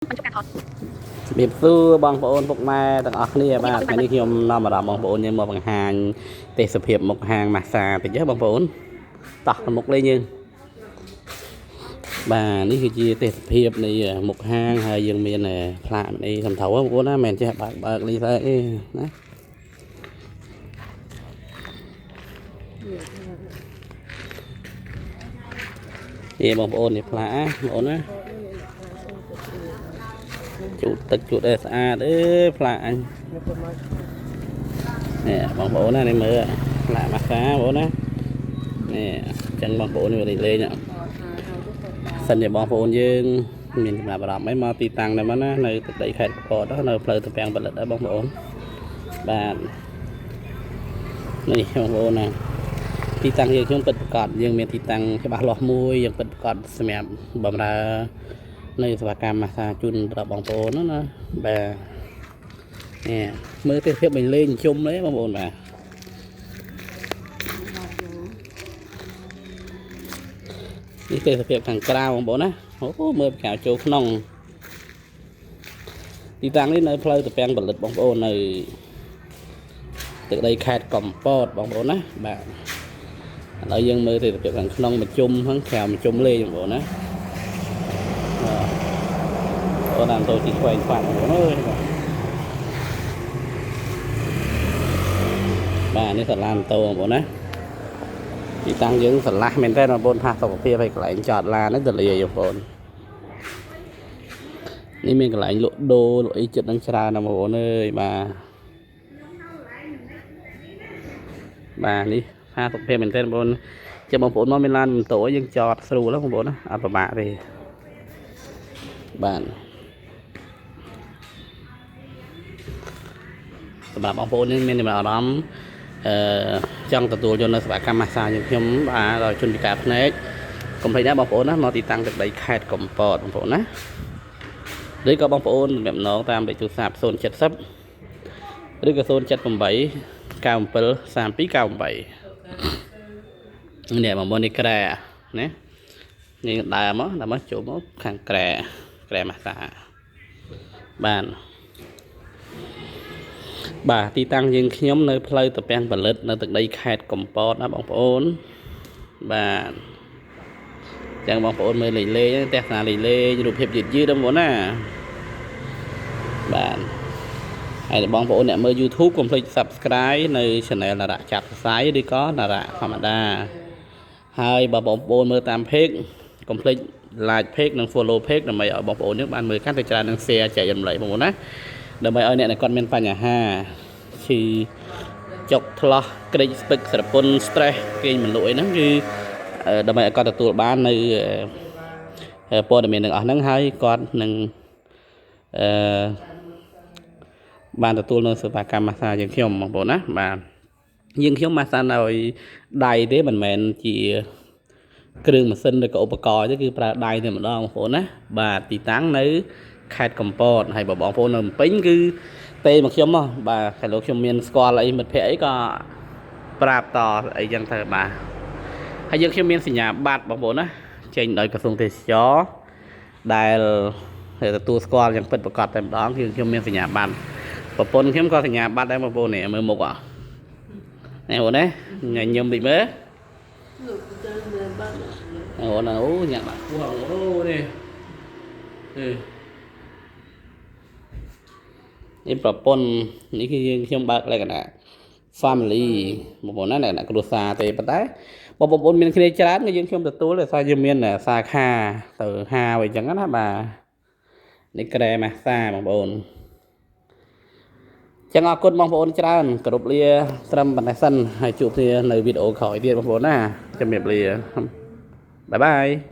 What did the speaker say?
ជំរាបសួរបងប្អូនពុកម៉ែទាំងអស់គ្នាបាទថ្ងៃនេះខ្ញុំនាំអារម្មណ៍បងប្អូនយើងមកបង្ហាញទេសភាពមុខហាងម៉ាស្សាតិចហ៎បងប្អូនតោះទៅមុខលេងយើងបាទនេះគឺជាទេសភាពនៃមុខហាងហើយយើងមានផ្លាកនេះសំថៅបងប្អូនណាមិនមែនចេះបើកបើកលីស្អីទេណានេះបងប្អូននេះផ្លាកណាបងប្អូនណាជូតទឹកជូតអីស្អាតអេផ្លាកអញ នេះបងប្អូនណានេះមើលផ្លាកម៉ាស្សាបងប្អូនណានេះអញ្ចឹងបងប្អូននេះលេងសិនជាបងប្អូនយើងមានចំណាប់អារម្មណ៍អីមកទីតាំងនេះមកណានៅទឹកដីខេត្តកពតនៅផ្លូវត្រពាំងផលិតដែរបងប្អូនបាទនេះបងប្អូនណាទីតាំងយើងខ្ញុំពិតប្រាកដយើងមានទីតាំងច្បាស់លាស់មួយយើងពិតប្រាកដសម្រាប់បម្រើនៅសេវាកម្មម៉ាស្សាជូនដល់បងប្អូនណាណាបាទនេះមើលទេសភាពបលេងជុំទេបងប្អូនបាទ នេះទេសភាពខាងក្រៅបងប្អូនណាអូមើលពីក្រៅចូលក្នុងទីតាំងនេះនៅផ្លូវត្រពាំងផលិតបងប្អូននៅទឹកដីខេត្តកំពតបងប្អូនណាបាទឥឡូវយើងមើលទេសភាពខាងក្នុងមជុំហ្នឹងក្រៅមជុំលេងបងប្អូនណាបាទអូនតាមទៅទីឆ្វេងខ្វាត់បងប្អូនអើយបាទបាទនេះសាឡានតូបងប្អូនណាទីតាំងយើងស្រឡះមែនតើបងប្អូនផាសុខភាពហើយកន្លែងចតឡានហ្នឹងទលាយបងប្អូន នេះមានកន្លែងលក់ដូរលក់អីចិត្តនឹងច្រើនណាស់បងប្អូនអើយបាទបាទនេះផាសុខភាពមែនទែនបងប្អូនចាំបងប្អូនមកមានឡានម៉ូតូយើងចតស្រួលហ៎បងប្អូនណាអត់ពិបាកទេបាទសម្រាប់បងប្អូននេះមានចំណាប់អារម្មណ៍អឺចង់ទទួលយកនៅសេវាកម្មម៉ាស្សាយើងខ្ញុំបាទដល់ជនពិការភ្នែកកុំភ្លេចណាបងប្អូនណាមកទីតាំងទឹកដីខេត្តកំពតបងប្អូនណា ឬក៏បងប្អូនសម្រាប់ម្ដងតាមលេខទូរស័ព្ទ070ឬក៏078 97 32 98នេះបងប្អូននេះក្រែណានេះដើរមកដើរមកចូលមកខាងក្រែក្រែម៉ាស្សាបាទបាទទីតាំងយើងខ្ញុំនៅផ្លូវត្រពាំងផលិតនៅទឹកដីខេត្តកំពតណាបងប្អូនបាទចឹងបងប្អូនមើលលេខលេងទស្សនាលេខលេងរូបភាពយឺតយឺតបងប្អូនណា បាទហើយបងប្អូនអ្នកមើល YouTube កុំភ្លេច Subscribe នៅ Channel នរៈចាប់សរសៃឬក៏នរៈធម្មតាហើយបើបងប្អូនមើលតាម Page កុំភ្លេច Like Page និង Follow Page ដើម្បីឲ្យបងប្អូនយើងបានមើលកាន់តែច្រើននិង Share ចែករំលែកបងប្អូនណាដើម្បីឲ្យអ្នកដែលគាត់មានបញ្ហាឈឺចុកថ្លោះក្រិចស្ពឹកស្រពន់ stress គេងមិនលក់អីហ្នឹងគឺដើម្បីឲ្យគាត់ទទួលបាននៅព័ត៌មានទាំងអស់ហ្នឹងហើយគាត់នឹងអឺ បានទទួលនៅសេវាកម្មម៉ាស្សាយើងខ្ញុំបងប្អូនណាបាទយើងខ្ញុំម៉ាស្សាដោយដៃទេមិនមែនជាគ្រឿងម៉ាស៊ីនឬក៏ឧបករណ៍ទេគឺប្រើដៃតែម្ដងបងប្អូនណាបាទទីតាំងនៅខេត្តកំពតហើយបើបងប្អូននៅភ្នំពេញគឺទេមកខ្ញុំមកបាទតែលោកខ្ញុំមានស្គាល់អីមិត្តភ័ក្តិអីក៏ប្រាប់តអីចឹងទៅបាទហើយយើងខ្ញុំមានសញ្ញាបត្របងប្អូនណាចេញដោយក្រសួងទេសចរណ៍ដែលទទួលស្គាល់យ៉ាងពិតប្រាកដតែម្ដងគឺខ្ញុំមានសញ្ញាបត្រ ប្រពន្ធខ្ញុំក៏សញ្ញាបត្រដែរបងប្អូននេះមើលមុខអនេះបងណាញញឹមតិចមើលអូនអូញ៉ាំបាក់ពោះអូនេះអឺនេះប្រពន្ធនេះគឺយើងខ្ញុំបើកលក្ខណៈ family បងប្អូនណាលក្ខណៈគ្រួសារទេប៉ុន្តែបងប្អូនមានគ្នាច្រើនក៏យើងខ្ញុំទទួលដោយសារយើងមានសាខាទៅហាវអីចឹងណាបាទនេះក្រែម៉ាស្សាបងប្អូន ចឹងអរគុណបងប្អូនច្រើនគោរពលាត្រឹមប៉ុណ្ណេះសិនហើយជួបគ្នានៅវីដេអូក្រោយទៀតបងប្អូនណាជំរាបលាបាយបាយ។